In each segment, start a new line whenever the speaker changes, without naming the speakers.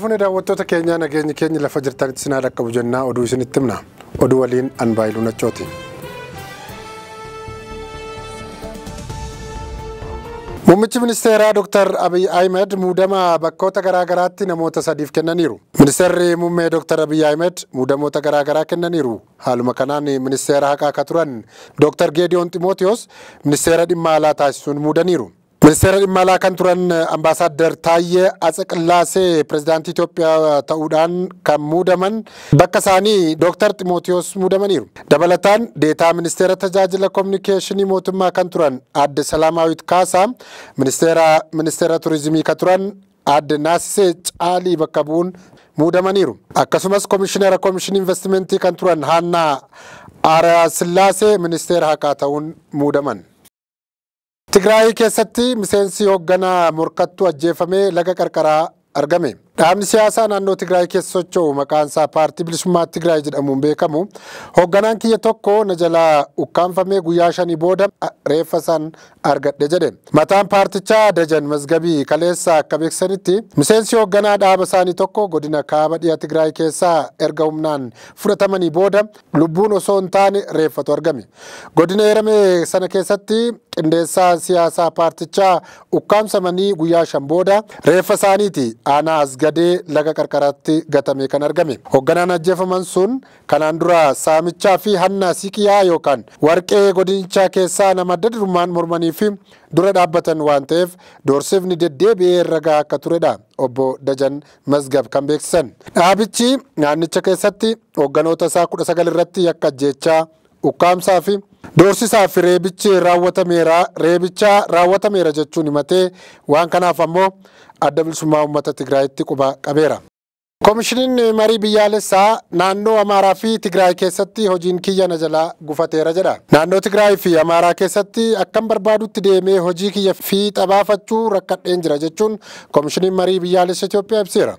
Harka fuune daawwattoota keenyaa nageenyi keenya lafa jirtanitti sinaa dhaqqabu jennaa oduu isinitti himna. Oduu waliin Anbaayiluu Nachooti. Muummichi ministeeraa Dr. Abiy Ahmed muudama bakkoota garaa garaatti namoota sadiif kennaniiru. Ministeerri muummee Dr. Abiy Ahmed muudamoota garaa garaa kennaniiru. Haaluma kanaan ministeera haqaa akka turan Dr. Geediyoon Ximootiyoos ministeera dhimma alaa taasisuun muudaniiru. Ministeera dhimma alaa kan turan Ambaasaadder Taayyee Atseqillaasee pirezidaantii Itoophiyaa ta'uudhaan kan muudaman bakka isaanii Dr. Ximootiyoos muudamaniiru. Dabalataan deetaa ministeera tajaajila kominikeeshinii mootummaa kan turan Aadde Salaamaawit Kaasaa, ministeera turizimii kan turan Aadde Naasisee Caalii bakka bu'uun muudamaniiru. Akkasumas komishinera komishinii investimentii kan turan Haannaa Aarasillaasee ministeera haqaa ta'uun muudaman. Tigraay keessatti miseensi hoogganaa morkattuu ajjeefamee laga qarqaraa argame. Dhaabni siyaasaa naannoo Tigraay keessa socho'u maqaan isaa Paartii Bilisummaa Tigraay jedhamuun beekamu hoogganaan kiyya tokko na jalaa ukkaanfamee guyyaa 5 booda reeffa san argadhe jedhe. Mataan paartichaa Dajan Mazgabii kaleessa akka beeksisanitti miseensi hoogganaa dhaaba isaanii tokko godina kaaba dhiya Tigraay keessaa erga humnaan fudhatamanii booda lubbuun osoo hin taane reeffatu argame. Godina eerame sana keessatti qindeessaa siyaasaa paartichaa ukkaamsamanii guyyaa 5 booda reeffa isaaniiti aanaa Asgadee laga qarqaraatti gatame kan argame. Hoogganaan ajjeefaman sun kanaan dura saamichaa fi hanna siqiyaa yookaan warqee godinichaa keessaa nama adda durummaan mormanii fi dura dhaabbatan waan ta'eef doorsifni deddeebi'ee irra gahaa akka turedha obbo Dajan Mazgab kan beeksisan. Dhaabichi naannicha keessatti hoogganoota isaa 19 irratti yakka ajjeechaa, ukkaamsaa fi doorsisaa fi reebichi raawwatameera jechuun himatee waan kanaaf ammoo adda bilisummaa uummata Tigraayitti quba qabeera. Komishiniin marii biyyaalessaa naannoo Amaaraa fi Tigraay keessatti hojiin kiyya na jalaa gufateera jedha. Naannoo Tigraay fi Amaaraa keessatti akkam barbaadutti deemee hojii kiyya fiixa baafachuu rakkadheen jira jechuun komishiniin marii biyyaalessa Itoophiyaa ibseera.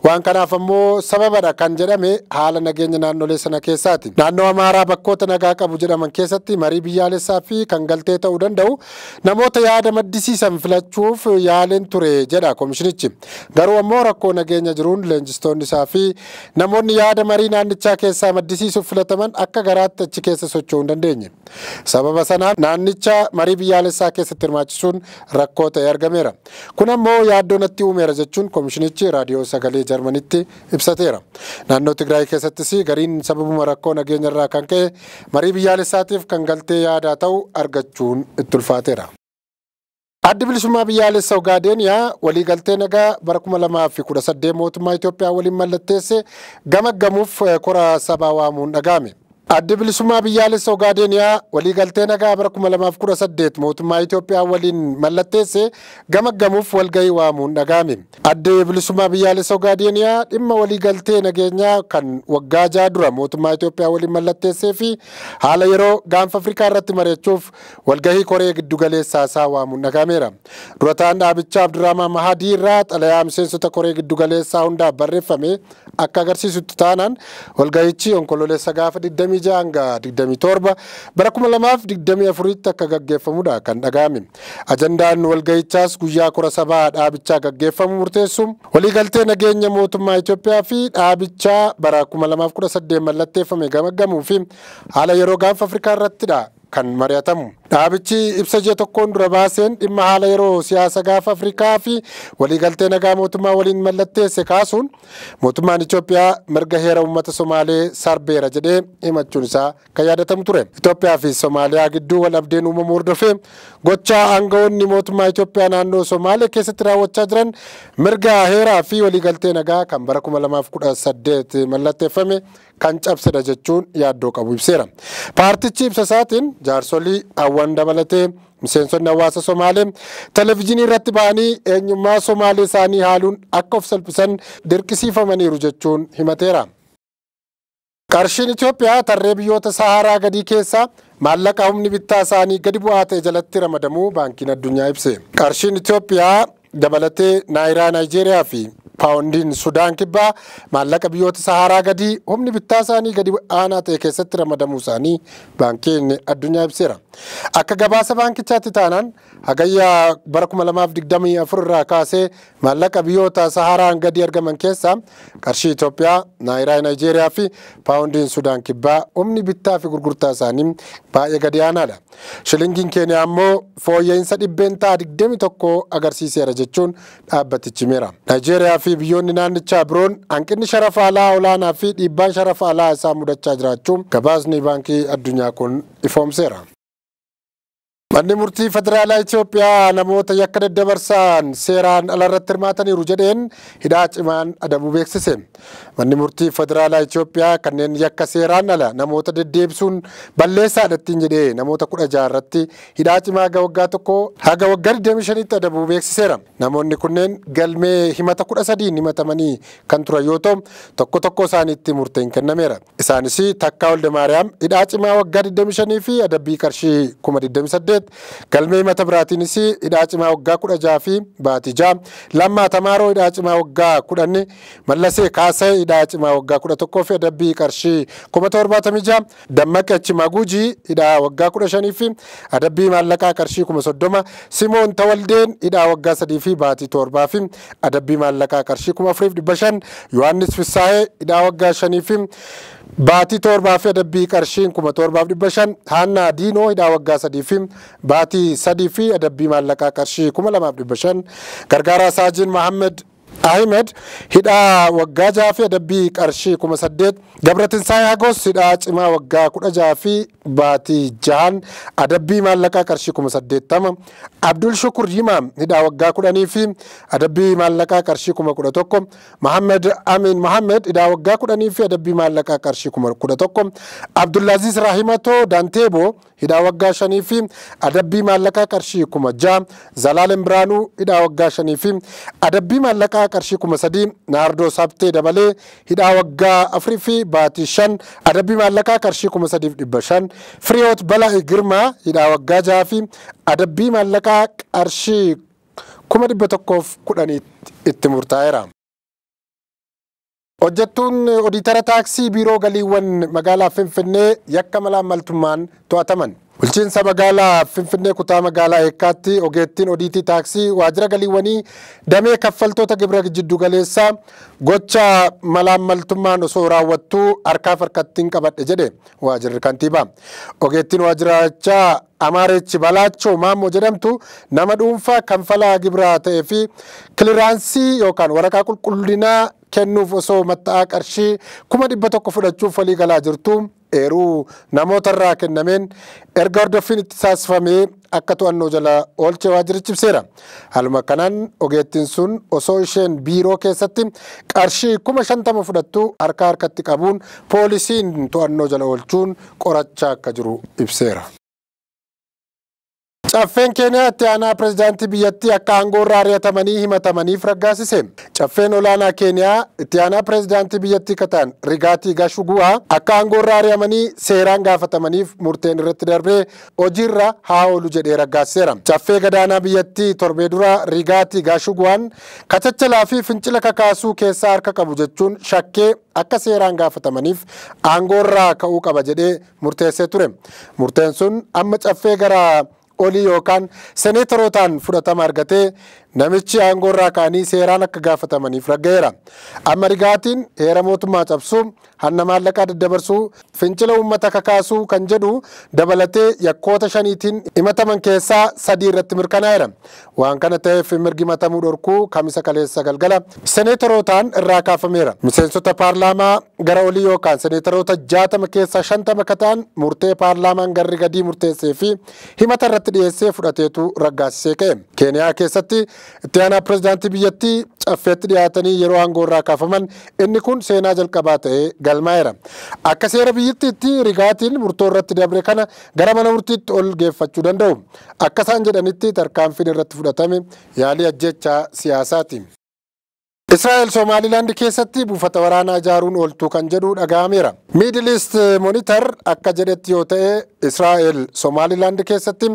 Waan kanaaf ammoo sababadha kan jedhame haala nageenya naannolee sana keessaati. Naannoo Amaaraa bakkoota nagaa qabu jedhaman keessatti marii biyyaalessaa fi kan galtee ta'uu danda'u namoota yaada maddisiisan filachuuf yaaleen ture jedha komishinichi. Garuu ammoo rakkoo nageenya jiruun leenjistoonni isaa fi namoonni yaada marii naannichaa keessaa maddisiisuuf filataman akka garaatti achi keessa socho'uu hin dandeenye. Sababa sanaan naannicha marii biyyaalessaa keessatti hirmaachisuun rakkoo ta'e argameera. Kun ammoo yaaddoo natti uumeera jechuun komishinichi raadiyoo sagalee Jarmanitti ibsateera. Naannoo Tigraay keessattis gariin sababuma rakkoo nageenya irraa kan ka'e marii biyyaalessaatiif kan galtee yaadaa ta'u argachuun itti ulfaateera. Addi bilisummaa biyyaalessa Ogaadeniyaa waliigaltee nagaa bara 2018 mootummaa Itoophiyaa waliin mallatteesse gamaggamuuf kora sabaa waamuun dhaga'ame. Addi bilisummaa biyyaalessa Ogaadeniyaa waliigaltee nagaa bara 2018 mootummaa Itoophiyaa waliin mallatteesse gamaggamuuf walgahii waamuun dhaga'ame. Addi bilisummaa biyyaalessa Ogaadeniyaa dhimma waliigaltee nageenyaa kan waggaa 6 dura mootummaa Itoophiyaa waliin mallatteessee fi haala yeroo gaanfa Afrikaa irratti mari'achuuf walgahii koree giddugaleessaa isaa waamuun dhaga'ameera. Durataan dhaabichaa Abdurrahman Mahadii irraa xalayaa miseensota koree giddugaleessaa hundaaf barreeffame akka agarsiisutti taanaan walgahichi onkololeessa gaafa 26 hanga 27 bara 2024 akka gaggeeffamudha kan dhaga'ame. Ajandaan walgahichaas guyyaa kora sabaa dhaabichaa gaggeeffamu murteessu waliigaltee nageenya mootummaa Itoophiyaa fi dhaabichaa bara 2018 mallatteeffame gamaggamuu fi haala yeroo gaanfa Afrikaa irrattidha kan mari'atamu. Dhaabichi ibsa ji'a tokkoon dura baaseen dhimma haala yeroo siyaasa gaafa Afrikaa fi waliigaltee nagaa mootummaa waliin mallatteesse kaasuun mootummaan Itoophiyaa mirga heera uummata Somaalee sarbeera jedhee himachuun isaa kan yaadatamu ture. Itoophiyaa fi Somaaliyaa gidduu wal dhabdeen uumamuu hordofee gochaa aangawoonni mootummaa Itoophiyaa naannoo Somaalee keessatti raawwachaa jiran mirga heeraa fi waliigaltee nagaa kan bara 2018 mallatteeffame kan cabsedha jechuun yaaddoo qabu ibseera. Paartichi ibsa isaatiin jaarsolii hawwan dabalatee miseensonni hawaasa Somaalee televezyiinii irratti ba'anii eenyummaa Somaalee isaanii haaluun akka of salphisan dirqisiifamaniiru jechuun himateera. Qarshiin Itoophiyaa tarree biyyoota Saharaa gadii keessaa maallaqa humni bittaa isaanii gadi bu'aa ta'e jalatti ramadamuu baankiin addunyaa ibse. Qarshiin Itoophiyaa dabalatee naayiraa Naayijeeriyaa fi paawundiin Sudaan kibbaa maallaqa biyyoota Saharaa gadii humni bittaa isaanii gadi aanaa ta'e keessatti ramadamuu isaanii baankiin addunyaa ibseera. Akka gabaasa baankichaatti taanaan Hagayya bara 2024 irraa kaasee maallaqa biyyoota Saharaan gadi argaman keessaa qarshii Itoophiyaa, Naayiraa Naayijeeriyaa fi Paawundiin Sudaan Kibbaa humni bittaa fi gurgurtaa isaanii baay'ee gadi aanaadha. Shilingiin Keeniyaa immoo fooyya'insa 21% agarsiiseera jechuun dhaabbatichi himeera. Naayijeeriyaa fi biyyoonni naannichaa biroon hanqinni sharafa alaa olaanaa fi dhiibbaan sharafa alaa isaa mudachaa jiraachuu gabaasni Baankii Addunyaa kun ifoomseera. Manni murtii federaalaa Itoophiyaa namoota yakka daddabarsaan seeraan alarratti hirmaataniiru jedheen hidhaa cimaan adabuu beeksise. Manni murtii federaalaa Itoophiyaa kanneen yakka seeraan ala namoota deddeebisuun balleessaadha ittiin jedhee namoota 16 irratti hidhaa cimaa haga waggaa 1 haga waggaa 25tti adabuu beeksiseera. Namoonni kunneen galmee himata 13 himatamanii kan turan yoo ta'u, tokko tokko isaaniitti murteen kennameera. Isaanis Takkaa Waldamaariyaam hidhaa cimaa waggaa 25 fi adabbii qarshii 28,000, galmee himata biraatiinis hidhaa cimaa waggaa 16 fi baatii 6, Lammaa Tamaaroo hidhaa cimaa waggaa 10, Mallasee Kaasee hidhaa cimaa waggaa 11 fi adabbii qarshii 76,000, Dammaqee Chimaguujii hidhaa waggaa 15 fi adabbii maallaqaa qarshii 30,000, Simoon Tawaldeen hidhaa waggaa 3 fi baatii 7 fi adabbii maallaqaa qarshii 4,500, Yohaannis Fissaahee hidhaa waggaa 5 fi baatii 7 fi adabbii qarshii 7,500, Haannaa Diinoo hidhaa waggaa 3 fi baatii 3 fi adabbii maallaqaa qarshii 2,500, Gargaaraa Saajin Mahammed Ahmed hidhaa waggaa 6 fi adabbii qarshii 8,000, Gabratinsaay Hagos hidhaa cimaa waggaa 16 fi baatii 6 adabbii maallaqaa qarshii 80,000, Abdul Shukur Yimaam hidhaa waggaa 10 fi adabbii maallaqaa qarshii 11,000, Mahammed Amin Mahammed hidhaa waggaa 10 fi adabbii maallaqaa qarshii 11,000, Abdullaziz Rahimatoo Daanteeboo hidhaa waggaa 5 fi adabbii maallaqaa qarshii 6,000, Zalaalem Biraanuu hidhaa waggaa 5 fi adabbii maallaqaa qarshii 3,000, Naardoo Sabtee dabalee hidhaa waggaa 4 fi baatii 5 adabbii maallaqaa qarshii 3,500, Firiyoot Balaa Girmaa hidhaa waggaa 6 fi adabbii maallaqaa qarshii 110,000 itti murtaa'eera. Hojjettuun odiitara taaksii biiroo galiiwwan magaalaa Finfinnee yakka malaammaltummaan to'ataman. Bulchiinsa magaalaa Finfinnee kutaa magaalaa Eekkaatti ogeettiin odiitii taaksii waajjira galiiwwanii damee kaffaltoota gibira jiddu galeessaa gocha malaammaltummaan osoo raawwattuu harkaaf harkattiin qabadhe jedhe waajjirri kantiibaa. Ogeettiin waajjirichaa Amaarechi Balaachoo Maammoo jedhamtu nama dhuunfaa kanfalaa gibiraa ta'ee fi kiliraansii yookaan waraqaa qulqullinaa kennuuf osoo matta'aa qarshii 100,000 fudhachuuf walii galaa jirtu eeruu namoota irraa kennameen erga hordoffiin itti taasifamee akka to'annoo jala oolche waajjirichi ibseera. Haaluma kanaan ogeettiin sun osoo isheen biiroo keessatti qarshii 50,000 fudhattu harka harkatti qabuun poolisiin to'annoo jala oolchuun qorachaa akka jiru ibseera. Caffeen Keeniyaa itti aanaa pirezidaantii biyyattii akka aangoo irraa ari'atamanii himatamaniif raggaasise. Caffeen olaanaa Keeniyaa itti aanaa pirezidaantii biyyattii kataan Rigaatii Gashugu'aa akka aangoo irraa ari'amanii seeraan gaafatamaniif murteen irratti darbee hojiirra haa oolu jedhee raggaasiseera. Caffee gadaanaa biyyattii torbee dura Rigaatii Gashugu'aan kachachalaa fi fincila kakaasuu keessaa harka qabu jechuun shakkee akka seeraan gaafatamaniif aangoo irraa ka'uu qaba jedhee murteessee ture. Murteen sun amma caffee gara olii yookaan seneetarootaan fudhatama argatee namichi aangoo irraa ka'anii seeraan akka gaafatamaniif ragga'eera. Amma Rigaatiin heera mootummaa cabsuu, hanna maallaqaa daddabarsuu, fincila uummata kakaasuu kan jedhu dabalatee yakkoota 5tiin himataman keessaa 3 irratti mirkanaa'eera. Waan kana ta'eef mirgi himatamuu dhorkuu kamisa kaleessa galgala seneetarootaan irraa kaafameera. Miseensota paarlaamaa gara olii yookaan seneetaroota 60 keessaa 50 akka ta'an murtee paarlaamaan garri gadii murteessee fi himata irratti dhiyeessee fudhateetu raggaasisee ka'e. Keeniyaa keessatti itti aanaa pirezidaantii biyyattii caffeetti dhiyaatanii yeroo aangoo irraa kaafaman inni kun seenaa jalqabaa ta'ee galmaa'eera. Akka seera biyyattiitti Rigaatiin murtoo irratti dabre kana gara mana murtiitti ol geeffachuu danda'u. Akka isaan jedhanitti tarkaanfiin irratti fudhatame yaalii ajjechaa siyaasaati. Israa'el Somaalilaand keessatti buufata waraanaa ijaaruun ooltuu kan jedhu dhaga'ameera. Middle East Monitor akka jedhetti yoo ta'e Israa'el Somaalilaand keessatti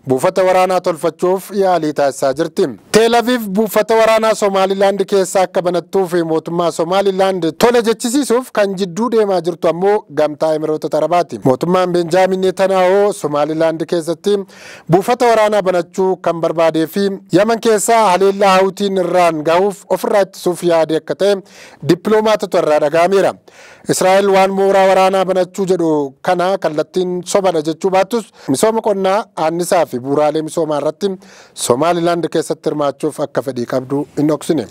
buufata waraanaa tolfachuuf yaalii taasisaa jirti. Teel Aviv buufata waraanaa Somaalilaand keessa akka banattuuf mootummaa Somaalilaand tole jechisiisuuf kan jidduu deemaa jirtu ammoo gamtaa Emireetota Arabaati. Mootummaan Benjaamin Netanyaahuu Somaalilaand keessatti buufata waraanaa banachuu kan barbaadee fi Yaman keessaa haleellaa Hawutiin irraan gahuuf ofirraa ittisuuf yaade akka ta'e dippiloomaatota irraa dhaga'ameera. Israa'el waan mooraa waraanaa banachuu jedhu kana kallattiin sobadha jechuu baattus misooma qonnaa annisaa fi bu'uuraalee misoomaa irratti Somaalilaand keessatti hirmaachuuf akka fedhii qabdu hin dhoksine.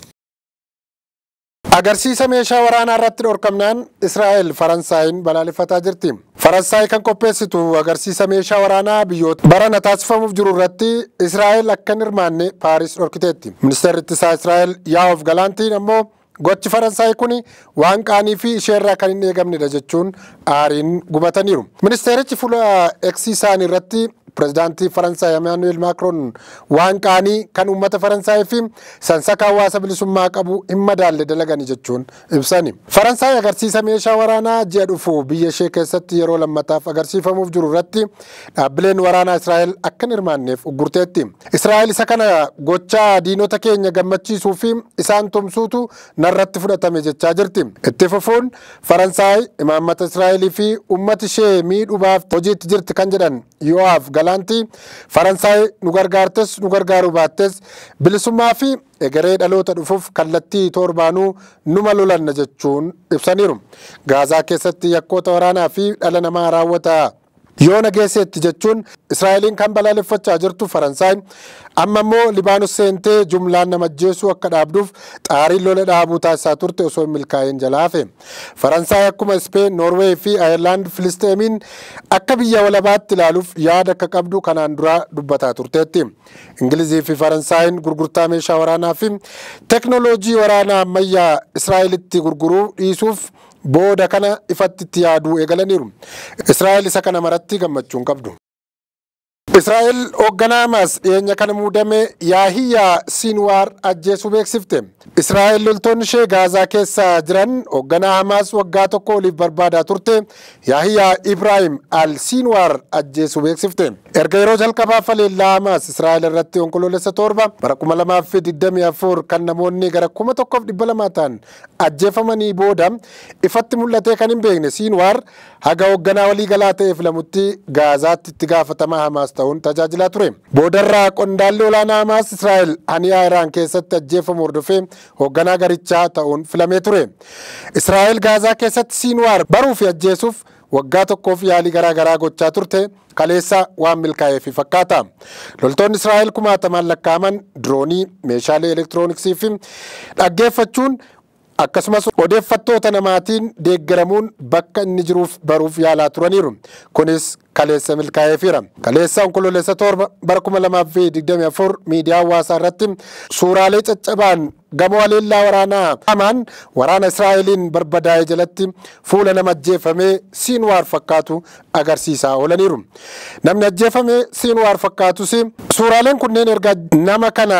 Agarsiisa meeshaa waraanaa irratti dhorkamnaan Israa'el Faransaayiin balaaleffataa jirti. Faransaay kan qopheessitu agarsiisa meeshaa waraanaa biyyoota barana taasifamuuf jiru irratti Israa'el akka hin hirmaanne Paaris dhorkiteetti. Ministeerri ittisaa Israa'el Yaa'oof Galaantiin ammoo gochi Faransaay kun waan qaanii fi isheerraa kan hin eegamnedha jechuun aariin gubataniiru. Ministeerichi fuula X isaanii irratti pirezidaantii Faransaay Emmanuel Macron waan qaanii kan uummata Faransaay fi sansaka hawaasa bilisummaa qabu hin madaalle dalagani jechuun ibsani. Faransaay agarsiisa meeshaa waraanaa ji'a dhufu biyya ishee keessatti yeroo lammataaf agarsiifamuuf jiru irratti dhaabbileen waraanaa Israa'el akka hin hirmaanneef uggurteetti. Israa'el isa kana gochaa diinota keenya gammachiisuu fi isaan tumsuutu narratti fudhatame jechaa jirti. Itti fufuun Faransaay imaammata Israa'elii fi uummata ishee miidhuudhaaf hojiitti jirti kan jedhan Yo'aaf Galaantii Faransaay nu gargaartes nu gargaaruu baattes bilisummaa fi egeree dhaloota dhufuuf kallattii torbaanuu numa lolanna jechuun ibsaniiru. Gaazaa keessatti yakkoota waraanaa fi dhala namaa raawwata yoona geesseetti jechuun Israa'eliin kan balaaleffachaa jirtu Faransaay amma immoo Libaanoos seentee jumlaan nama ajjeesuu akka dhaabduuf xaariin lola dhaabuu taasisaa turte osoo hin milkaa'in jalaa hafe. Faransaay akkuma Ispeen, Noorweey fi Ayerlaand Filisteemiin akka biyya walabaatti ilaaluuf yaada akka qabdu kanaan dura dubbataa turteetti. Ingilizii fi Faransaayiin gurgurtaa meeshaa waraanaa fi teknooloojii waraanaa ammayyaa Israa'elitti gurguruu dhiisuuf booda kana ifatti itti yaaduu eegalaniiru. Israa'el isa kana maratti gammachuu hin qabdu. Israa'el hoogganaa Hamaas dhiyeenya kana muudame Yaahiyaa Sinwaar ajjeesuu beeksifte. Israa'el loltoonni ishee Gaazaa keessa jiran hoogganaa Hamaas waggaa tokko oliif barbaadaa turte Yaahiyaa Ibrahim Al-Sinwaar ajjeesuu beeksifte. Erga yeroo jalqabaaf haleellaa Hamaas Israa'el irratti onkoloolessa 7 bara 2024 kan namoonni gara 1200 ta'an ajjeefamanii booda ifatti mul'atee kan hin beekne Sinwaar haga hoogganaa waliigalaa ta'ee filamutti Gaazaatti itti gaafatamaa Hamaas ta'uun tajaajilaa ture. Boodarraa qondaalli olaanaa Hamaas Israa'el Haniyaa Iraan keessatti ajjeefamu hordofee hoogganaa garichaa ta'uun filamee ture. Israa'el Gaazaa keessatti Sinwaar baruu fi ajjeesuuf waggaa tokkoof yaalii garaagaraa gochaa turte kaleessa waan milkaa'eef fakkaata. Loltoonni Israa'el kumaatamaan lakkaa'aman diroonii, meeshaalee elektirooniksii fi dhaggeeffachuun akkasumas odeeffattoota namaatiin deeggaramuun bakka inni jiruuf baruuf yaalaa turaniiru. Kunis kaleessa milkaa'eefiira. Kaleessa onkoloolessa 7 bara 2024 miidiyaa hawaasaa irratti suuraalee caccabaan gamoo haleellaa waraanaa hamaan waraana Israa'eliin barbadaa'e jalatti fuula nama ajjeefamee Sinwaar fakkaatu agarsiisaa oolaniiru. Namni ajjeefame Sinwaar fakkaatus suuraaleen kunneen erga nama kana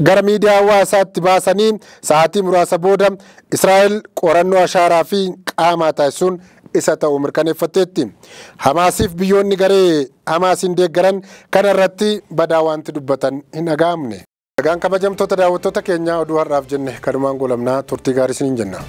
gara miidiyaa hawaasaatti baasanii sa'aatii muraasa booda Israa'el qorannoo ashaaraa fi qaamaa taasisuun isa ta'uu mirkaneeffatteetti. Hamaasiif biyyoonni garee Hamaasiin deeggaran kana irratti badaa wanti dubbatan hin dhaga'amne. Dhagaan kabajamtoota daawwattoota keenyaa oduu har'aaf jenne kanumaan goolabnaa turtii gaarii isiniin jenna.